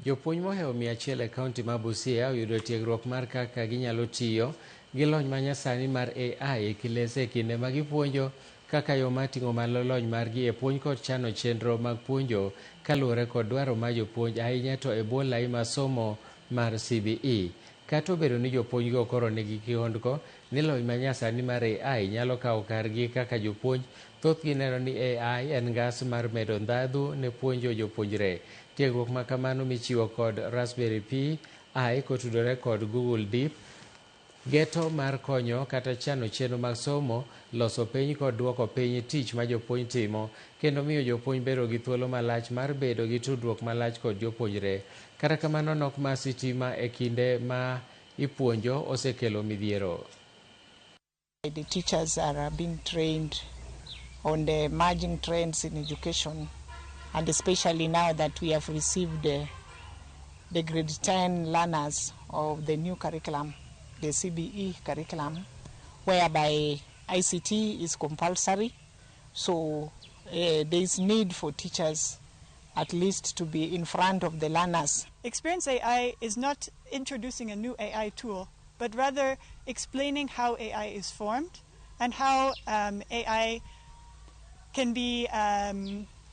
Jopuonj mohewo 100 e kaunti ma Busia oyudo tiegruok mar kaka ginyalo tiyo gi lony manyasani mar AI e kilese e kinde ma gipuonjo kaka yo mar ting'o malo lony margi e puonj kod chano chenro mag puonjo kaluwore kod dwaro mar jopuonj, ahinya to e bwo lai mar somo mar CBE. Kata obedo ni jopuonjgo koro nigi kihondko ni lony manyasani mar AI nyalo kawo kargi kaka jopuonj, thothgi neno ni AI en ngas mar medo ndhadhu ne puonjo jopuonjre. Tiegruok ma kamano michiwo kod Raspberry Pi AI kotudore kod Google Deep Geto mar konyo kata chano chenro mag somo, loso penj kod duoko piny tich ma jopuonj timo, kendo miyo jopuonj bedo gi thuolo malach mar bedo gi tudruok malach kod jopuonjre. Kata kamano, nok mar sitima e kinde ma ipuonjo osekelo midhiero. The teachers are being trained on the emerging trends in education, and especially now that we have received the grade 10 learners of the new curriculum, the CBE curriculum, whereby ICT is compulsory. So there is need for teachers at least to be in front of the learners. Experience AI is not introducing a new AI tool, but rather explaining how AI is formed and how AI can be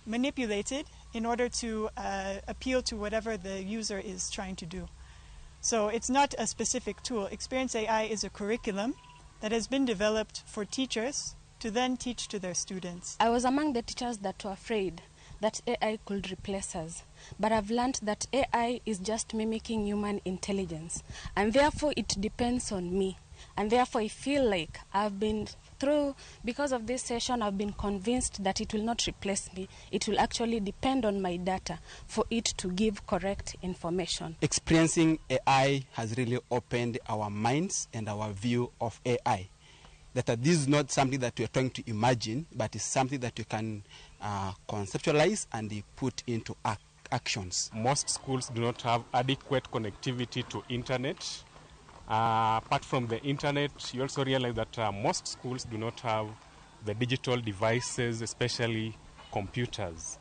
manipulated in order to appeal to whatever the user is trying to do. So it's not a specific tool. Experience AI is a curriculum that has been developed for teachers to then teach to their students. I was among the teachers that were afraid that AI could replace us. But I've learned that AI is just mimicking human intelligence, and therefore it depends on me. And therefore I feel like I've been through, because of this session, I've been convinced that it will not replace me. It will actually depend on my data for it to give correct information. Experiencing AI has really opened our minds and our view of AI. That this is not something that we are trying to imagine, but it's something that you can conceptualize and put into actions. Most schools do not have adequate connectivity to internet. Apart from the internet, you also realize that most schools do not have the digital devices, especially computers.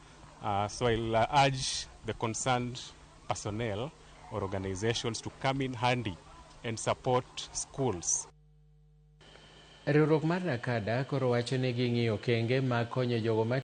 So I'll urge the concerned personnel or organizations to come in handy and support schools. Riwruok mar NACADA koro wacho ni ging'iyo okenge mag konyo jogo ma